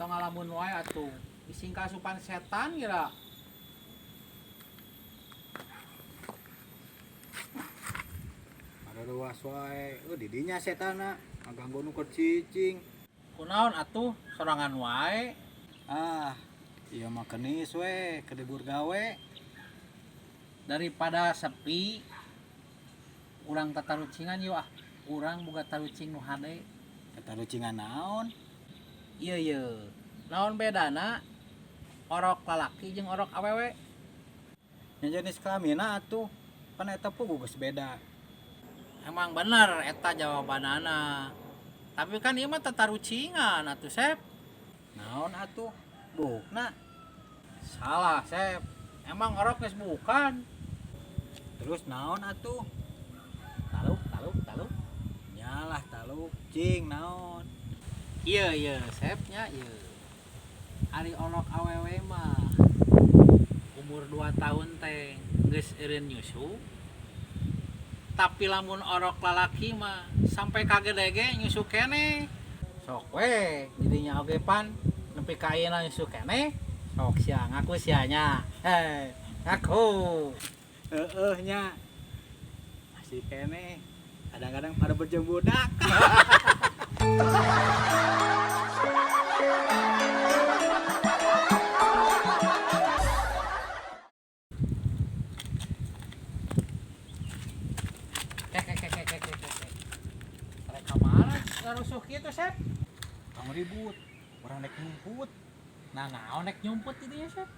Tong ngalamun wae atuh. Bising kasupan setan kira. Ada luas wae. Oh, didinya setana ngaganggu nu keur cicing. Kunaon atuh sorangan wae. Ah, ieu mah kenis we, keur libur gawe. Daripada sepi urang tatarucingan yuk ah. Urang boga tarucing nu hade. Tatarucingan naon? Iya iya. Naon bedana orok lalaki jeung orok awewe? Nya jenis kelamina atuh. Pan eta puguh geus beda. Emang bener eta jawabanana. Tapi kan ieu mah tatarucingan atuh, Sep. Naon atuh? Buukna. Salah, Sep. Emang orok geus bukan. Terus naon atuh? Taluk, taluk, taluk. Nyalah taluk cing naon. Iya iya, Sep nya ieu. Ari orok awewe mah umur 2 tahun teh geus eureun nyusu. Tapi lamun orok lalaki mah sampai kagede ge nyusu keneh. Sok we didinya oge pan nepi ka ayeuna nyusu keneh. Sok sia ngaku sia nya. Heh, ngaku. Heeh nya. Masih keneh. Kadang-kadang pada berjeng budak. Kek kek kek kek kek kek. Rek ka mana ngarusuh kitu, Sep? Tong ribut, urang rek nyumput. Nah, naon rek nyumput di dinya, Sep?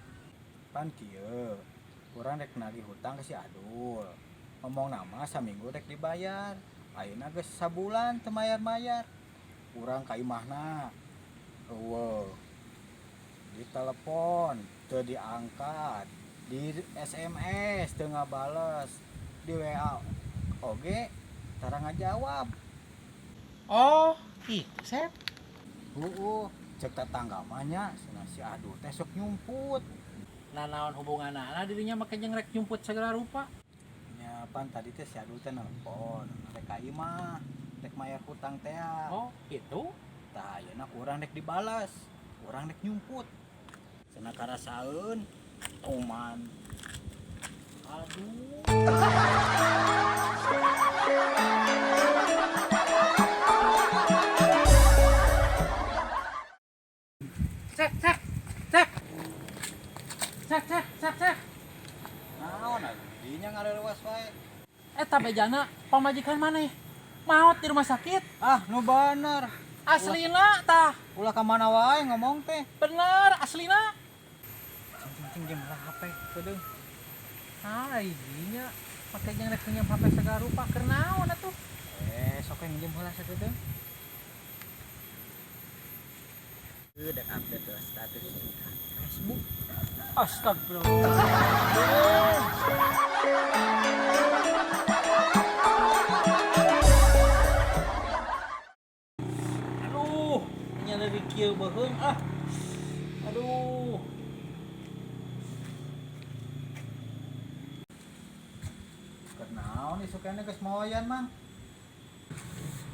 Pan kieu, urang rek nagih hutang ke si Adul. Ngomong nama saminggu rek dibayar. Ayeuna geus sabulan teu mayar-mayar. Urang ka imahna. Eueuh. Ditelepon, teu diangkat. Di SMS teu ngabales. Di WA oge tara ngajawab. Oh, gitu, Sep. Heueuh, cek tetangga mah nya cenah si Adul teh sok nyumput. Nah, naon hubunganana dirinya make jeung rek nyumput segala rupa? Nya pan tadi teh si Adul teh nelpon, rek ka imah, rek mayar hutang teh. Oh, gitu. Tah ayeuna ku urang rek dibalas, urang rek nyumput. Cenah karasaeun, oman. Aduh. Cek, cek, cek. Cek, cek, cek, cek. Naon atuh dinya ngareuwas wae. Eta bejana pamajikan maneh maot di rumah sakit. Ah, nu bener. Aslina tah. Ulah ka mana wae ngomong teh. Bener aslina. Cing cing cing jeung lah HP keudeung. Hai, dinya pake jeung rek pinjam HP segala rupa keur naon atuh? Sok we nginjem heula sakeudeung. Udah update lah status Facebook. Astagfirullah. Aduh, nyari kieu beuheung ah. Aduh. Keur naon isukana geus moyan, Mang?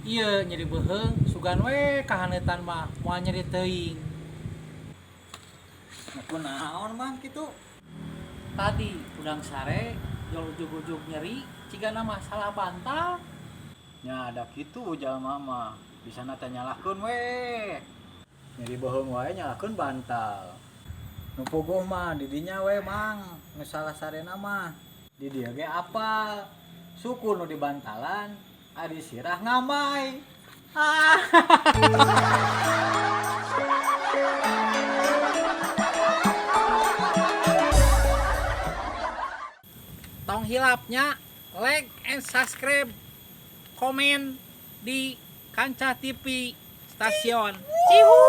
Iya, nyeri beuheung, sugan we kahaneutan mah moal nyeri teuing. Nah, kunaon, Mang kitu? Tadi udang sare jol ujug-ujug nyeri, cigana mah salah bantal. Nya ada kitu jalma mah. Bisana teh nyalahkeun we. Nyeri beuheung wae nyalahkeun bantal. Nu puguh mah di dinya we, Mang. Nu salah sarena mah. Di dieu ge apal. Suku nu di bantalan, ari sirah ngamai. Ah. Tong hilapnya like and subscribe, komen di Kancah TV Stasiun Cihu.